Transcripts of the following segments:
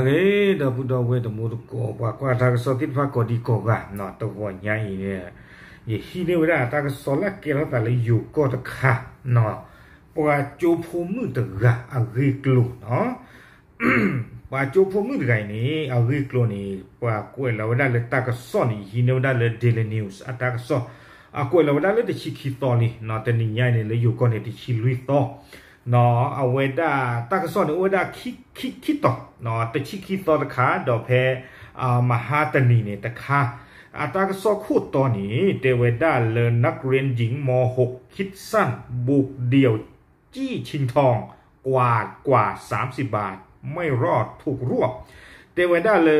ဂ့ၤ ဒီပုၢ်ဒီဝဲၢ်တံၤသကိး ပှၤကွၢ်တၢ်ကစီၣ်သ့ၣ်တဖၣ်ကိးဒံကိးဂၤ, တဂီၤညါအံၤန့ၣ် ယဟံးန့ၢ်ဝဲဒၣ်တၢ်ကစီၣ်လၢအကဲထီၣ်သးလၢယိၤကီၢ်တခါ, ပှၤကၠိဖိမုၣ်တဂၤအဂ့ၢ်ကျိၤ ပှၤကၠိဖိမုၣ်တဂၤအံၤန့ၣ် အဂ့ၢ်ကျိၤန့ၣ် ပှၤကွဲးလီၤဝဲဒၣ်လၢတၢ်ကစီၣ်န့ၣ် ယဟံးန့ၢ်ဝဲဒၣ်လၢ Daily News အတၢ်ကစီၣ်, အကွဲးလီၤဝဲဒၣ်လၢတဆံခံသီလံ, တနံၤညါအံၤန့ၣ် လၢယိၤကီၢ်န့ၣ် တဆံလွံၢ်သီ, အဝဲဒၣ်တၢ်ကစီၣ်န့ၣ် အိၣ်ဝဲဒၣ်ခံ ခံ ခံတီၤ, တဆံခံသီတခါ ဒီးဖဲ မဟါတနံၤန့ၣ်တခါ, အတၢ်ကစီၣ်ခိၣ်တီန့ၣ် တဲဝဲဒၣ်လၢ นักเรียนหญิง ม.หก คิดสั้นบุกเดี่ยวจี้ชิงทอง กวาดกว่าสามสิบบาท ไม่รอดถูกรวบ တဲဝဲဒၣ်လၢ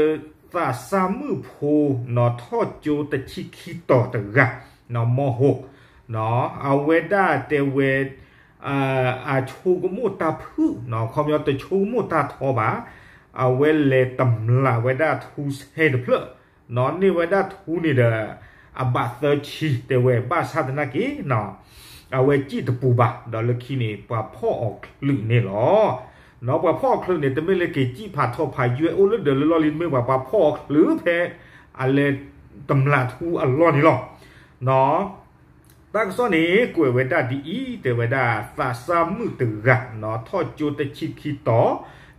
သးစၢ်မုၣ်ဖိ နီၢ်ထီၣ်ကၠိတဆံခံတီၤတဂၤ, မ.หก, အဝဲဒၣ်တဲဝဲ အဆိကမိၣ်တၢ်ဖုၣ်, ခီပညီတဆိကမိၣ်တၢ်ထီဘၣ်, အဝဲလဲၤတမျးဝဲဒၣ်ထူဆဲတဖျၢၣ်, န့ၢ်ဝဲဒၣ်ထူန့ၣ်ဒီး အဘးသၢဆံ တဲဝဲ ဘၣ်ဆၣ်သနာ်က့ အဝဲစံၣ်တပူၤဘၣ်, ဒီးလၢခံန့ၣ် ပှၤဖီၣ်အီၤချုးန့ၣ်လီၤ. ပှၤဖီၣ်အီၤချုးန့ၣ် တမ့ၢ်လၢက့ၤစံၣ်ဖးထီဖးယွဲၢ်အိၣ်လၢဒၢးလၢလီၢ်လံ တမ့ၢ်ဘၣ်, ပှၤဖီၣ်အီၤချုးဖဲ အလဲၤတမျးထူအလီၢ်န့ၣ်လီၤ. တၢ်ကစီၣ်န့ၣ် ကွဲးဝဲဒၣ်ဒ်အံၤ, တဲဝဲဒၣ် သးစၢ်မုၣ်တဂၤ နီၢ်ထီၣ်ကၠိတဆံခံတီၤ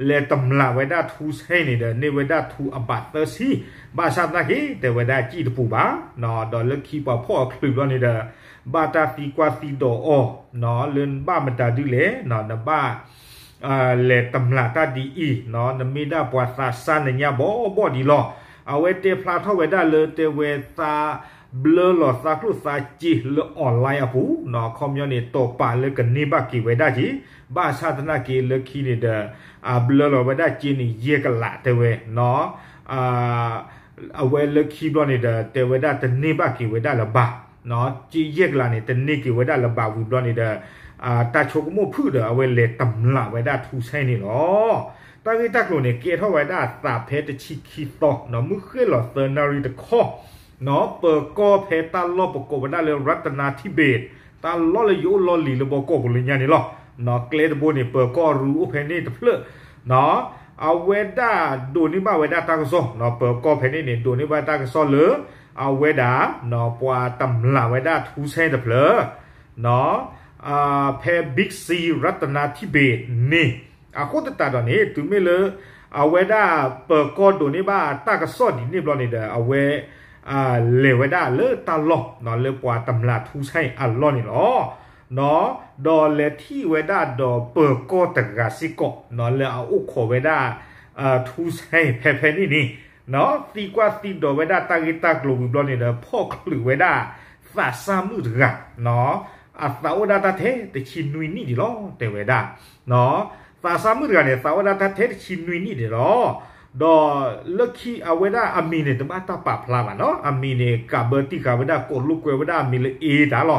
လဲၤတမျးဝဲဒၣ်ထူဆဲန့ၣ်ဒီး န့ၢ်ဝဲဒၣ်ထူအဘးသၢဆံ, ဘၣ်ဆၣ်သနာ်က့ တဲဝဲဒၣ်စံၣ်တပူၤဘၣ်, ဒီးလၢခံပှၤဖီၣ်အီၤချုးဘျီန့ၣ်ဒီး ဘၣ်တၢ်သံကွၢ်သံဒိးအီၤ လၢနဘၣ်မတၤဒုလဲၣ်, နဘၣ် လဲၤတမျးတၢ်ဒ်အံၤ, နမ့ၢ်ဒၣ်ပှၤသးစၢ်နညါဘီဘီဒံးလီၤ. အဝဲတဲဖျါထီၣ်ဝဲဒၣ်လၢ တဲဝဲသးဘျၢလီၤသးကျိၣ်သးစ့လၢ online အပူၤ, ခီပညီန့ၣ် တိာ်ပာ်လၢကန့ၢ်ဘၣ်က့ၤဝဲဒၣ်က့ၤ, ဘၣ်ဆၣ်သနာ်က့ လၢခံန့ၣ်ဒီး အဘျၢလီၤဝဲဒၣ်စ့န့ၣ် ယဲၢ်ကလး တဲဝဲ အဝဲလၢခံဘျီန့ၣ်ဒီး တဲဝဲဒၣ်တန့ၢ်ဘၣ်က့ၤဝဲဒၣ်လၢၤဘၣ်, စ့ယဲၢ်ကလးန့ၣ် တန့ၢ်က့ၤဝဲဒၣ်လၢၤဘၣ်ဝံၤဘျီန့ၣ်ဒီး တၢ်ဆိကမိၣ်ဖုၣ်ဒီး အဝဲလဲၤတမျးဝဲဒၣ်ထူဆဲန့ၣ်လီၤ. တၢ်ဂ့ၢ်တၢ်ကျိၤန့ၣ် ကဲထီၣ်ဝဲဒၣ်အသးဖဲတဆံခံသီ, မုၢ်ဃ့ၢ်လီၤသၢနၣ်ရံၣ်တခီ, ပၢၤကီၢ်ဖဲတၢ်လီၢ်ပကိးဝဲဒၣ်လၢ ရတနာထံဘ့ၣ်, တၢ်လီၢ်လၢယအိၣ်လီၢ်လံၤလၢဘီကီၢ်ပူၤလၢညါန့ၣ်လီၤ. ကျဲတဘိန့ၣ် ပၢၤကီၢ်ရူအိၣ်ဖဲန့ၣ်တဖျၢၣ်, အဝဲဒၣ်ဒိးန့ၢ်ဘၣ်ဝဲဒၣ်တၢ်ကစီၣ်, ပၢၤကီၢ်ဖဲန့ၣ်န့ၣ် ဒိးန့ၢ်ဘၣ်တၢ်ကစီၣ်လၢ အဝဲဒၣ် ပှၤတမျးဝဲဒၣ်ထူဆဲတဖျၢၣ် ဖဲ Big C ရတနာထံဘ့ၣ်န့ၣ်, အဃိသတးဒီးန့ၣ် တုၤမ့ၢ်လၢ အဝဲဒၣ်ပၢၤကီၢ်ဒိးန့ၢ်ဘၣ်တၢ်ကစီၣ်ဒ်န့ၣ်ဘျီန့ၣ်ဒီး အဝဲ လဲၤဝဲဒၣ်လၢတၢ်လီၢ် လၢပှၤတမျးထူဆဲအလီၢ်န့ၣ်လီၤ. ဒီးလဲၤထံၣ်ဝဲဒၣ်ဒီးပၢၤကီၢ်တဂၤစ့ၢ်ကီး လၢအအိၣ်ခိးဝဲဒၣ် ထူဆဲဖဲဖဲန့ၣ်န့ၣ်, သံကွၢ်သံဒိးဝဲဒၣ်တၢ်ဂ့ၢ်တၢ်ကျိၤဝံၤဘျီန့ၣ်ဒီး ဖီၣ်ချုးဝဲဒၣ် သးစၢ်မုၣ်တဂၤ အသးအိၣ်ဒၣ်တၢ်ထဲတဆံနွံနံၣ်ဒံးလီၤ တဲဝဲဒၣ်. သးစၢ်မုၣ်တဂၤန့ၣ် သးအိၣ်ဒၣ်တၢ်ထဲတဆံနွံနံၣ်ဒံးလီၤ. ဒီးလၢခံအဝဲဒၣ်အမံၤန့ၣ် တဘၣ်တၢ်ပာ်ဖျါဘၣ်နီၤ, အမံၤန့ၣ် ကးဘၢတံၢ်ဃာ်ဝဲဒၣ် ကိးလိာ်ကွဲဝဲဒၣ်အမံၤလၢ A တၢ်လီၤ.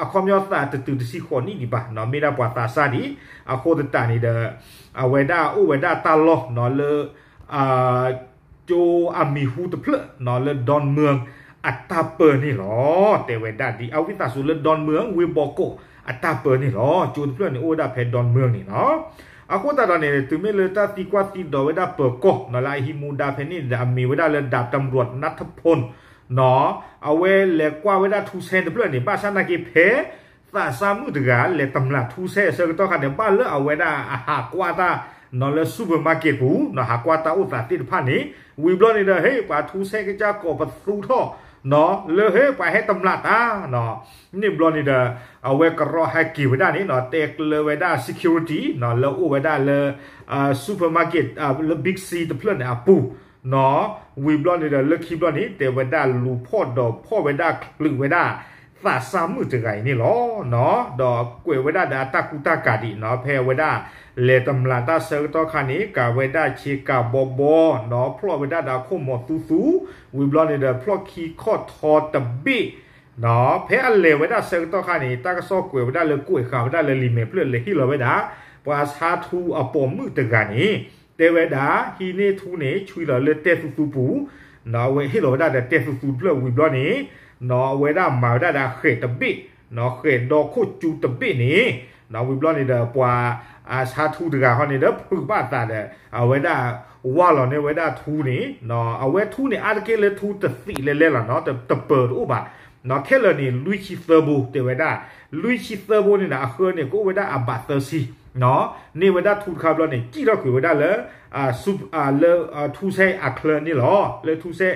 အခီပညီသးတတုၤတဆံဃိးနံၣ်ဒံးဘၣ်နီၤ, မ့ၢ်ဒၣ်ပှၤသးစၢ်ဒံး, အဃိသတးန့ၣ်ဒီး အဝဲဒၣ်အိၣ်ဝဲဒၣ်တၢ်လီၢ်လၢ ကၠိအမံၤဟူတဖျၢၣ်နီၤ လၢ ဒွန်မၢၣ် အတၢ်ပၢန့ၣ်လီၤ. တဲဝဲဒၣ်ဒ်အဝံသးစူၤလၢ ဒွန်မၢၣ် ဝ့ၢ်ဘီကိးအတၢ်ပၢန့ၣ်လီၤ. ကၠိတဖျၢၣ်န့ၣ် အိၣ်ဝဲဒၣ်ဖဲ ဒွန်မၢၣ် န့ၣ်လီၤ. အဃိသတးဒီးန့ၣ် တုၤမ့ၢ်လၢတၢ်သံကွၢ်သံဒိးဝဲဒၣ်ပၢၤကီၢ်နီၤ လၢအဟံးမူဒါဖဲန့ၣ်ဒီး အမံၤဝဲဒၣ်လၢ ดาบตำรวจณัฐพลနီၤ, အဝဲလဲၤကွၢ်ဝဲဒၣ်ထူဆဲတဖျၢၣ်န့ၣ် ဘၣ်ဆၣ်နာ်က့ဖဲ သးစၢ်မုၣ်တဂၤ လဲၤတမျးထူဆဲအဆၢကတီၢ်ခါန့ၣ် ဘၣ်လၢအဝဲဒၣ်အဟးကွၢ်တၢ်နီၤ လၢ supermarket ပူၤ ဟးကွၢ်တၢ်အိၣ်သးသ့ၣ်တဖၣ်န့ၣ် ဝံၤဘျီန့ၣ်ဒီး ဟ့ၣ်ပှၤထူဆဲကစၢ်ကိးပသူထီၣ်နီၤ လၢဟ့ၣ်ပှၤဟဲတမျးတၢ်နီၤ, န့ၣ်ဘျီန့ၣ်ဒီး အဝဲကရီဟဲက့ၤဝဲဒၣ်န့ၣ်နီၤ တဲကျၢၤဝဲဒၣ် security နီၤ လၢအိၣ်ဝဲဒၣ်လၢ supermarket လၢ Big C တဖျၢၣ်န့ၣ်အပူၤနီၤ, ဝံၤဘျီန့ၣ်ဒီး လၢခံဘျီန့ၣ် တဲဝဲဒၣ်လူၤဖီၣ်ဒီးဖီၣ်ဝဲဒၣ်ချုးဝဲဒၣ် သးစၢ်မုၣ်တဂၤအံၤန့ၣ်လီၤ. ဒီးကွဲးဝဲဒၣ်ဒီးအတၢ်ကူတၢ်ကၤဒံးနီၤ ဖဲအဝဲဒၣ် လဲၤတမျးတၢ်ဆၢကတီၢ်ခါန့ၣ် ကၤဝဲဒၣ်ဆ့ကၤဘီဘီနီၤ ဖျီၣ်ဝဲဒၣ်ဒီးအခိၣ်မီၤသူသူ ဝံၤဘျီန့ၣ်ဒီး ဖျီၣ်ခံခီၣ်ထီတဘ့ၣ်နီၤ, ဖဲအလဲၤဝဲဒၣ်ဆၢကတီၢ်ခါန့ၣ် တၢ်ကစီၣ်ကွဲးဝဲဒၣ်လၢကွဲးဃာ်ဝဲဒၣ်လၢလံာ်မဲာ်ဖျၢၣ် လဲၤဟ့ၣ်လီၤဝဲဒၣ် ပှၤဆါထူအပိာ်မုၣ်တဂၤန့ၣ် တဲဝဲဒၣ် ဟံးန့ၢ်ထူန့ၣ် ဆွံလီၤလၢတဲသူသူပူၤနီၤ, အဝဲဟ့ၣ်လီၤဝဲဒၣ်ဒီးတဲသူသူတဖျၢၣ်ဝံၤဘျီန့ၣ်နီၤ အဝဲဒၣ်မၤဝဲဒၣ်ဒီးဃဲးတဘ့ၣ်နီၤ, ဃဲးဒီခိၣ်ကၠူတဘ့ၣ်န့ၣ်နီၤ, ဝံၤဘျီန့ၣ်ဒီး ပှၤဆါထူတဂၤဃီန့ၣ်ဒီး ဖုးဘၣ်သးဒီး အဝဲဒၣ် ဝါလီၤန့ၢ်ဝဲဒၣ်ထူန့ၣ်, အဝဲထူန့ၣ် အါတက့ၢ်လၢထူတသံးလဲၤလဲၤလီၤနီၤ, တပၢၤတအိၣ်ဘၣ်, ခဲလၢာ်န့ၣ် လွံၢ်ဆံသၢဘိ တဲဝဲဒၣ်, လွံၢ်ဆံသၢဘိန့ၣ်ဒီး အဃၢန့ၣ် ကအိၣ်ဝဲဒၣ်အဘးသၢဆံ, န့ၢ်ဝဲဒၣ်ထူတခါဘျီန့ၣ် စံၣ်ထီၣ်ကွံာ်ဝဲဒၣ်လၢ လၢထူစဲအချၢန့ၣ်လီၤ, လၢထူစဲ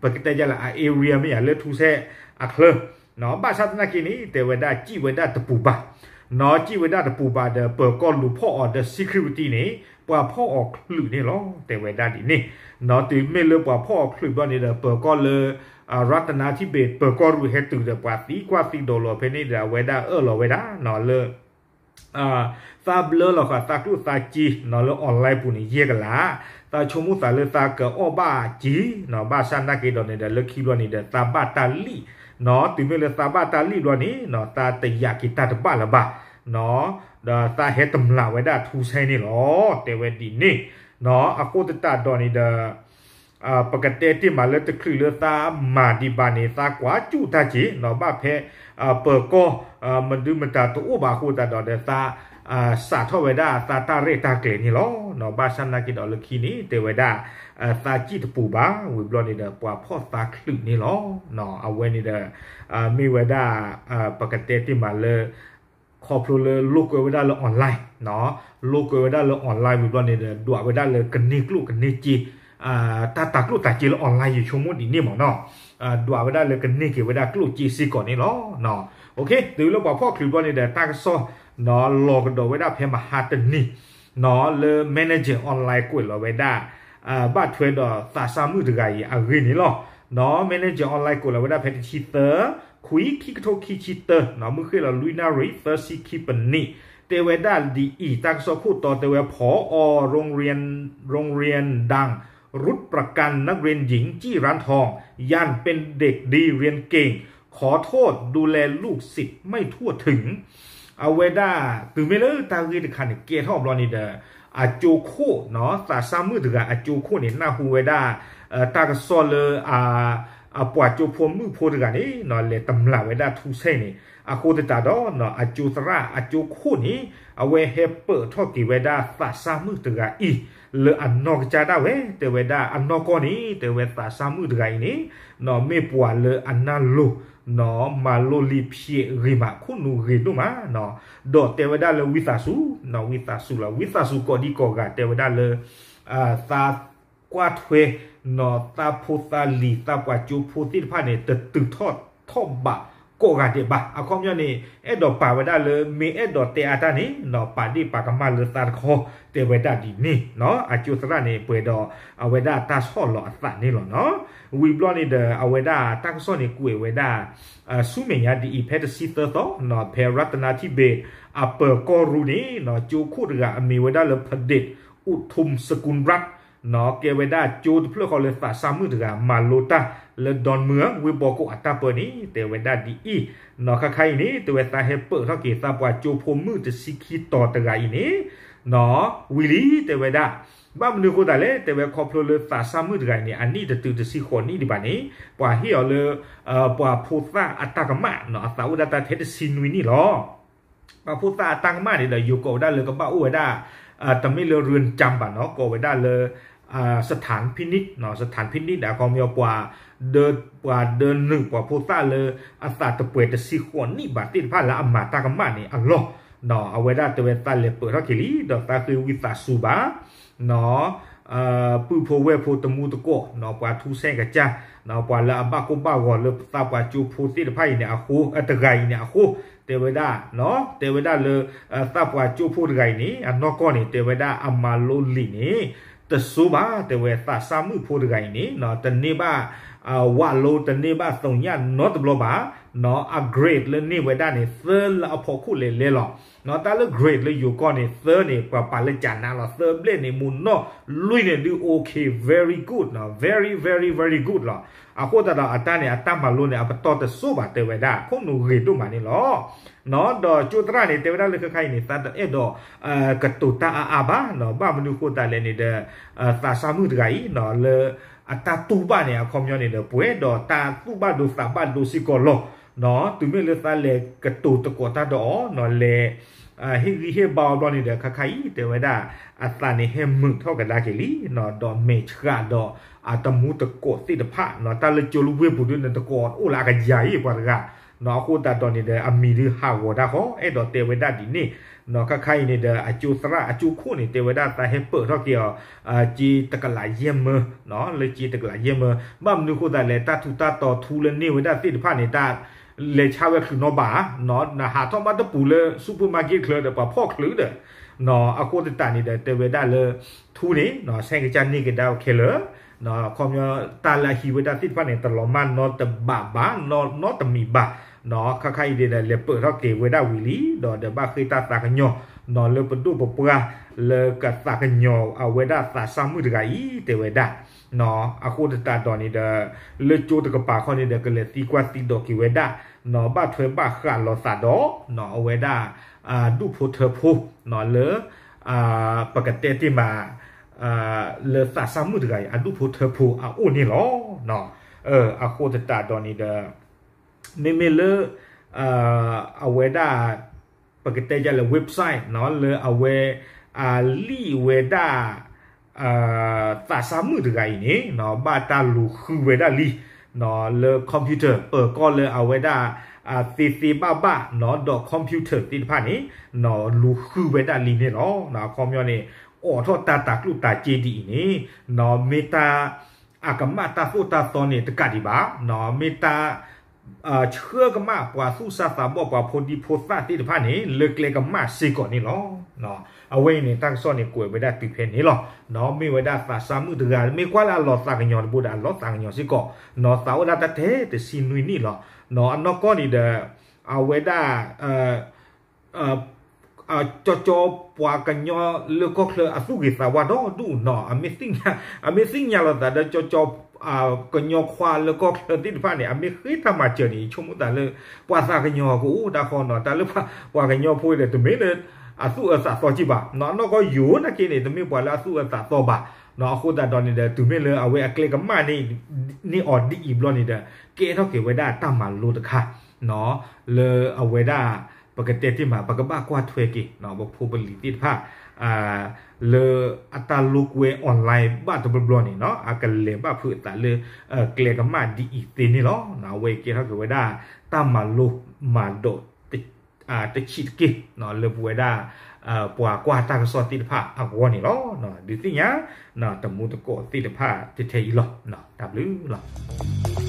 ပကတဲယလဲၣ် အ area မ့ၢ်ယၤ လၢထူစဲအချၢ ဘၣ်ဆၣ်သနာ်က့န့ၣ် တဲဝဲဒၣ်စံၣ်ဝဲဒၣ်တပူၤဘၣ်, စံၣ်ဝဲဒၣ်တပူၤဘၣ်ဒီး ပၢၤကီၢ်လူၤဖီၣ်အီၤဒီး security န့ၣ် ပှၤဖီၣ်အီၤချုးန့ၣ်လီၤ, တဲဝဲဒၣ်ဒ်န့ၣ်, တုၤမ့ၢ်လၢပှၤဖီၣ်အီၤချုးဘျီန့ၣ်ဒီး ပၢၤကီၢ်လၢ ရတနာထံဘ့ၣ် ပၢၤကီၢ်ရူၢ်ဟဲတုၤဒီး ပှၤသံကွၢ်သံဒိးလီၤဖဲန့ၣ်ဒီး အဝဲဒၣ်အၢၣ်လီၤဝဲဒၣ်နီၤလၢ သးဘျၢလီၤဃာ်သးကျိၣ်သးစ့နီၤ လၢ online ပူၤန့ၣ် ယဲၢ်ကလး, သးဆိကမိၣ်သးလၢသးကအီၣ်ဘၣ်စ့နီၤ, ဘၣ်ဆၣ်သနာ်က့ဒီးန့ၣ်ဒီး လၢခံဘျီန့ၣ်ဒီး သးဘၣ်တၢ်လံၣ်နီၤ, တုၤမ့ၢ်လၢသးဘၣ်တၢ်လံၣ်ဘျီန့ၣ်နီၤ သးတယာ်က့ၤတၢ်တဘၣ်လၢၤဘၣ်နီၤ, ဒီးသးဟဲတမျးဝဲဒၣ်ထူစဲန့ၣ်လီၤ, တဲဝဲဒ်န့ၣ်နီၤ, အဃိသတးဒီးန့ၣ်ဒီး ပကတဲတ့ၢ်မးလၢတချုးလၢသးမၤဒံးဘၣ်န့ၣ် သးကွၢ်စူၣ်တၢ်က့ၤနီၤ, ဘၣ်ဖဲ ပၢၤကီၢ် မဒုမတၤတအိၣ်ဘၣ်အဃိသတးဒီးဒီး သး စးထီၣ်ဝဲဒၣ်သးတၢ်ရဲၣ်တၢ်ကျဲၤန့ၣ်လီၤ. ဘၣ်ဆၣ်သနာ်က့ဒီးလၢခံန့ၣ် တဲဝဲဒၣ် သးစံၣ်တပူၤဘၣ်, ဝံၤဘျီန့ၣ်ဒီး ပှၤဖီၣ်သးချုးန့ၣ်လီၤ. အဝဲန့ၣ်ဒီး မ့ၢ်ဝဲဒၣ် ပကတဲတ့ၢ်မးလၢ ခီဖျိလၢလိာ်ကွဲဝဲဒၣ်လၢ online လိာ်ကွဲဝဲဒၣ်လၢ online ဝံၤဘျီန့ၣ်ဒီး ဒွးဝဲဒၣ်လၢကန့ၢ်ကျိၣ်ကန့ၢ်စ့ တၢ်တၤကျိၣ်တၤစ့လၢ online ယဆိကမိၣ်ဒ်န့ၣ်မးနီၤ, ဒွးဝဲဒၣ်လၢကန့ၢ်က့ၤဝဲဒၣ်ကျိၣ်စ့စ့ၢ်ကီးန့ၣ်လီၤ. တုၤလၢပှၤဖီၣ်ချုးဘျီန့ၣ်ဒီး တၢ်ကစီၣ်နီၤ လီၤကဒီးဝဲဒၣ်ဖဲမဟါတနံၤနီၤ လၢ manager online ကွဲးလီၤဝဲဒၣ် ဘၣ်ထွဲဒီးသးစၢ်မုၣ်တဂၤအံၤအဂ့ၢ်န့ၣ်လီၤ. နီၤ manager online ကွဲးလီၤဝဲဒၣ်ဖဲတဆံသၢ ခွံ ခံကထိခံဆံတၢ နီၤ မုၢ်ဃ့ၢ်လီၤလွံၢ်နၣ်ရံၣ် သၢဆံခံပနံး, တဲဝဲဒၣ်ဒ်အံၤ တၢ်ကစီၣ်ခိၣ်တီတဲဝဲ ผอ.โรงเรียนดังรุดประกันนักเรียนหญิงจี้ร้านทอง ยันเป็นเด็กดีเรียนเก่ง ขอโทษดูแลลูกศิษย์ไม่ทั่วถึง အဝဲဒၣ် တုၤမ့ၢ်လၢတၢ်ဂ့ၢ်တခါန့ၣ် ကဲထီၣ်ဘျီန့ၣ်ဒီး အကၠိခိၣ်နီၤ သးစၢ်မုၣ်တဂၤအကၠိခိၣ်န့ၣ် နၢ်ဟူဝဲဒၣ် တၢ်ကစီၣ်လၢ အပှၤကၠိဖိမုၣ်ဖိတဂၤန့ၣ်နီၤ လဲၤတမျးဝဲဒၣ်ထူစဲန့ၣ် အဃိသတးဒီးနီၤ အကၠိသရၣ်အကၠိခိၣ်န့ၣ် အဝဲဟဲပၢၢ်ထီၣ်က့ၤဝဲဒၣ်သးစၢ်မုၣ်တဂၤအံၤ လၢအနီၢ်ကစၢ်ဒၣ်ဝဲ တဲဝဲဒၣ်အနီၢ်ကီၢ်န့ၣ် တဲဝဲသးစၢ်မုၣ်တဂၤအံၤန့ၣ်နီၤ မ့ၢ်ပှၤလၢအနၢ်လိၤနီၤ မၤလိလံာ်ဖျဲးဂ့ၤမး ခိၣ်နူာ်ဂ့ၤဒိၣ်မး ဒီးတဲဝဲဒၣ်လၢဝံသးစူၤနီၤ ဝံသးစူၤလီၤ ဝံသးစူၤကိးဒံကိးဂၤ တဲဝဲဒၣ်လၢ သးကွၢ်ထွဲနီၤ သးဖိသးလံၤ သးပှၤကၠိဖိသ့ၣ်တဖၣ်န့ၣ် တတုၤထီၣ်ထီၣ်ဘးကိးဂၤဒဲးဘၣ်. အခီပညီန့ၣ် အဲၣ်ဒိးပာ်ဝဲဒၣ်လၢ မ့ၢ်အဲၣ်ဒိးတဲအါတၢ်န့ၣ်နီၤ ပာ်ဒ့ၣ်ပာ်ကမၣ်လၢသးတခီ တဲဝဲဒၣ်ဒ်န့ၣ်နီၤ အကၠိသရၣ်န့ၣ် ပှဲၤဒီးအဝဲဒၣ်တၢ်ဆီၣ်လီၤအသးန့ၣ်လီၤနီၤ. ဝံၤဘျီန့ၣ်ဒီး အဝဲဒၣ်တၢ်ကစီၣ်န့ၣ် ကွဲးဝဲဒၣ် ဆူမဲာ်ညါဒ်အံၤ ဖဲတဆံသၢသီနီၤ ဖဲရတနာထံဘ့ၣ် အပၢၤကီၢ်ရူၢ်န့ၣ်နီၤ ကၠိခိၣ်တဂၤအမံၤဝဲဒၣ်လၢ ဖဒ့း အူးထုမ် စကူလ်ရၣ် နီၤ ကဲဝဲဒၣ်ကၠိတဖျၢၣ်ဃီလၢသးစၢ်မုၣ်တဂၤ မၤလိတၢ်လၢ ဒိၣ်မုၢ် ဝ့ၢ်ဘီကိးအတၢ်ပၢန့ၣ် တဲဝဲဒၣ်ဒ်အံၤနီၤ ခါခါအံၤန့ၣ် တဲဝဲသးဟဲပၢၢ်ထီၣ်က့ၤသးပှၤကၠိဖိမုၣ်တဆံခံတီၤတဂၤအံၤန့ၣ်နီၤ ဝံၤလံ တဲဝဲဒၣ် ဘၣ်မနုၤအဃိသတးလဲၣ် တဲဝဲခီဖျိလၢသးစၢ်မုၣ်တဂၤအံၤန့ၣ် အနံၣ်တတုၤတဆံဃိးနံၣ်ဒံးဘၣ်န့ၣ် ပှၤဟ့ၣ်အီၤလၢ ပှၤဖိသၣ်အတၢ်ကမၣ်နီၤ အသးအိၣ်ဒၣ်တၢ်ထဲတဆံနွံနံၣ်လီၤ. ပှၤဖိသၣ်အတၢ်ကမၣ်န့ၣ်ဒီး ယိၤကိးဝဲဒၣ်လၢကဘၣ်အိၣ်ဝဲဒၣ် တမ့ၢ်လၢ เรือนจำ ဘၣ်နီၤ ကိးဝဲဒၣ်လၢ สถานพินิจနီၤ สถานพินิจ ဒီးအခီပညီပှၤ ပှၤဒၢနုာ်ပှၤဖိသၣ်လၢ အသးတပှဲၤတဆံဃိးနံၣ်ဘၣ်သ့ၣ်တဖၣ်လၢအမၤတၢ်ကမၣ်န့ၣ်အလီၢ်နီၤ အဝဲဒၣ်တဲဝဲသးလဲၤပၢၢ်ထီၣ်က့ၤလံ ဒီးသးဃ့ဝံသးစူၤဘၣ် နီၤ ပုၢ်ဖိဝဲၢ်ဖိတမူတကိးနီၤ ပှၤထူစဲကစၢ်နီၤ ပှၤလၢအဘၣ်ကိၢ်ဘၣ်ဂီၤလၢသးပှၤကၠိဖိသ့ၣ်တဖၣ်အံၤန့ၣ်အဃိ တဂၤအံၤန့ၣ်အဃိ တဲဝဲဒၣ် တဲဝဲဒၣ်လၢ သးပှၤကၠိဖိတဂၤအံၤန့ၣ် အနီၢ်ကီၢ်န့ၣ် တဲဝဲဒၣ်အမၤလိလံာ်န့ၣ် တစိဘၣ် တဲဝဲသးစၢ်မုၣ်ဖိတဂၤအံၤန့ၣ် တန့ၢ်ဘၣ် ဝးလိ တန့ၢ်ဘၣ်သုညၣ်နီတဘျီဘၣ် နီၤ အ grade လၢန့ၢ်ဝဲဒၣ်န့ၣ် သၢလၢအဖီခိၣ်လဲၤလဲၤလီၤ နီၤ တၢ်လၢ grade လၢယိၤကီၢ်န့ၣ် သၢန့ၣ် ပှၤပာ်လၢကၠးနးလီၤ သၢဘျဲၣ်န့ၣ် မူနီၢ်လွံၢ်န့ၣ်ဒုး okay very good နီၤ very very very good လီၤ အဃိသတးဒီးအတၢ်န့ၣ် အတၢ်မၤလိန့ၣ် အပတီၢ်တစိဘၣ်တဲဝဲဒၣ် ခိၣ်နူာ်ဂ့ၤဒိၣ်မးန့ၣ်လီၤ နီၤ ဒီးကၠိသရၣ်န့ၣ် တဲဝဲဒၣ်လၢခဲခါအံၤန့ၣ် သးတအဲၣ်ဒိး ကတိၤတၢ်အါအါဘၣ်နီၤ ဘၣ်မနုၤဃိသတးလဲၣ်န့ၣ်ဒီး သးစၢ်မုၣ်တဂၤအံၤနီၤ လၢအတၢ်တူၢ်ဘၣ်န့ၣ် အခီပညီန့ၣ်ဒီး ပှဲၤဒီးတၢ်သူၣ်ဘၣ်ဒိသးဘၣ်ဒိစ့ၢ်ကီးလီၤ နီၤ တုၤမ့ၢ်လၢသးလဲၤကတိၤသကိးတၢ်ဒီးအီၤနီၤ လဲၤ ဟ့ၣ်ဂံၢ်ဟ့ၣ်ဘါအီၤဘျီန့ၣ်ဒီး ခါခါအံၤတဲဝဲဒၣ် အသးန့ၣ်ဟဲမုာ်ထီၣ်ကဒါက့ၤလံ, ဒီးမဲာ်ဆှးဒီးအတမူတကိးသ့ၣ်တဖၣ်နီၤ, တၢ်လၢကၠိလၢဝ့ၢ်ပူၤဒ်န့ၣ် တကိးအိၣ်လၢအကယၤအံၤပှၤတဂၤနီၤ, အဃိသတးဒီးန့ၣ်ဒီး အမံၤဒုးဟးဂီၤတၢ်ဃီ, အဲၣ်ဒိးတဲဝဲဒၣ်ဒ်န့ၣ်နီၤ, ခါခါအံၤန့ၣ်ဒီး အကၠိသရၣ်အကၠိခိၣ်န့ၣ် တဲဝဲဒၣ်သးဟဲပၢၢ်ထီၣ်က့ၤအီၤ ကၠ့တကလးယဲၢ်မၢ, လၢကၠ့တကလးယဲၢ်မၢ, ဘၣ်မနုၤအဃိသတးလဲၣ် တၢ်ထူးတၢ်တီၤထူလၢန့ၢ်ဝဲဒၣ်သ့ၣ်တဖၣ်န့ၣ် တၢ်လဲၤဆါဝဲချုးနီတဘ့ၣ်ဧါ, နဟးထီၣ်မးတပူၤလၢ supermarket ချၢဒီး ပှၤဖီၣ်ချုးဒီး အဃိသတးန့ၣ်ဒီး တဲဝဲဒၣ်လၢ ထူန့ၣ် ဆဲးကစၢ်န့ၢ်ကဒါခဲလၢာ်, ခီပညီ တၢ်လၢအဟံးဝဲဒၣ်သ့ၣ်တဖၣ်န့ၣ် တလီၤမၢ်နီတဘ့ၣ်ဘၣ်, နီတမံၤဘၣ်, ခါခါအံၤဒီး လဲၤပၢၢ်ထီၣ်က့ၤဝဲဒၣ်ဝံၤလံ, ဒီးဒီးဘၣ်ဃ့ၢ်တၢ်သးကညီၤနီၤ လၢပဒိၣ်ပပှၢ်လၢကသးကညီၤအဝဲဒၣ်သးစၢ်မုၣ်တဂၤအံၤ တဲဝဲဒၣ် အဃိသတးဒီးန့ၣ်ဒီး လၢကၠိတကပၤခီန့ၣ်ဒီး ကလဲၤသံကွၢ်သံဒိးက့ၤဝဲဒၣ်နီၤ, ဘၣ်ထွဲဘၣ်ဃးလိာ်သးဒီး အဝဲဒၣ် ဒူၣ်ဖိထၢဖိနီၤ လၢ ပကတဲတ့ၢ်မး လၢသးစၢ်မုၣ်တဂၤအံၤ အဒူၣ်ဖိထၢဖိအအိၣ်န့ၣ်လီၤ. အဃိသတးဒီးန့ၣ်ဒီး မ့မ့ၢ်လၢ အဝဲဒၣ် ပကတဲယၤလၢ website နီၤ လၢအဝဲ အလံၣ်ဝဲဒၣ် သးစၢ်မုၣ်တဂၤအံၤန့ၣ်နီၤ ဘၣ်တၢ်လူၤဃုဝဲဒၣ်လံနီၤ လၢ computer ပၢၤကီၢ်လၢအဝဲဒၣ် သ့သ့ဘၣ်ဘၣ်နီၤ ဒီး computer သ့ၣ်တဖၣ်န့ၣ် လူၤဃုဝဲဒၣ်လံန့ၣ်လီၤ. အခီပညီန့ၣ် အိးထီၣ်တၢ်တၤကျိၣ်တၤစ့ဒ်အံၤန့ၣ်နီၤ မ့ၢ်တၢ် အကမၣ်တၢ်သိၣ်တၢ်သီန့ၣ် တကးဒံးဘၣ်နီၤ မ့ၢ်တၢ် ဆှၢကမၣ်ပှၤသူၣ်စၢ်သးဘီၣ် ပှၤဖိဒံဖိသၣ်သ့ၣ်တဖၣ်န့ၣ် လၢကျဲကမၣ်စ့ၢ်ကီးန့ၣ်လီၤ. အဝဲအံၤန့ၣ် တၢ်ကစီၣ်န့ၣ် ကွဲးဝဲဒၣ်တုၤဖဲန့ၣ်လီၤ. မ့ၢ်ဝဲဒၣ်သးစၢ်မုၣ်တဂၤ မ့ၢ်ကွၢ်လၢအလီၤသးကညီၤတဘိဒီး အလီၤသးကညီၤစ့ၢ်ကီးနီၤ သးအိၣ်ဒၣ်တၢ်ထဲတဆံနွံနံၣ်လီၤ. အနီၢ်ကီၢ်န့ၣ်ဒီး အဝဲဒၣ် ကၠီကၠီပှၤကညီလၢကီၢ်ချၢအသူၣ်ဂ့ၤသးဝါဒီဒူၣ်နီၤ အမ့ၢ်သ့ၣ်ညါလိာ်သးဒီး ကၠီကၠီ ကညီခွါလၢကီၢ်ချၢသ့ၣ်တဖၣ်န့ၣ် အမ့ၢ်ဃ့တၢ်မၤစၢၤန့ၣ် ယဆိကမိၣ်သးလၢ ပှၤသးကညီၤကအိၣ်တၢ်ဃီနီၤ တၢ်လၢပှၤကညီဖိဒီး တမ့ၢ်လၢ အသူၣ်အၢသးသီကံဘၣ်နီၤ အနီၢ်ကီၢ်ယိၤနာ်က့န့ၣ် တမ့ၢ်ပှၤလၢအသူၣ်အၢသးသီဘၣ် အဃိသတးဒီးန့ၣ်ဒီး တုၤမ့ၢ်လၢအဝဲအကျဲကမၣ်န့ၢ်အီၤဒ်အံၤဘျီန့ၣ်ဒီး ကဲထီၣ်က့ၤဝဲဒၣ်တၢ်မၤလိတခါ လၢအဝဲဒၣ် ပကတဲတ့ၢ်မး ပကဘၣ်ကွၢ်ထွဲက့ၤ ပဖိပလံၤသ့ၣ်တဖၣ် လၢအတၢ်လိာ်ကွဲ online ဘၣ်တဘျီဘျီန့ၣ်နီၤ အကလဲၤဘၣ်ဖုးအသးလၢ ကျဲကမၣ်ဒ်အံၤသ့န့ၣ်လီၤ. အဝဲကဲထီၣ်က့ၤဝဲဒၣ် တၢ်မၤလိမၤဒိး တဆံးတက့ၢ် လၢပဝဲဒၣ် ပှၤကွၢ်တၢ်ကစီၣ်သ့ၣ်တဖၣ်အဂီၢ်န့ၣ်လီၤ. ဒုးသ့ၣ်ညါ တမူတကိးသ့ၣ်တဖၣ်ထဲထဲအံၤလီၤ. တၢ်ဘျုးလီၤ.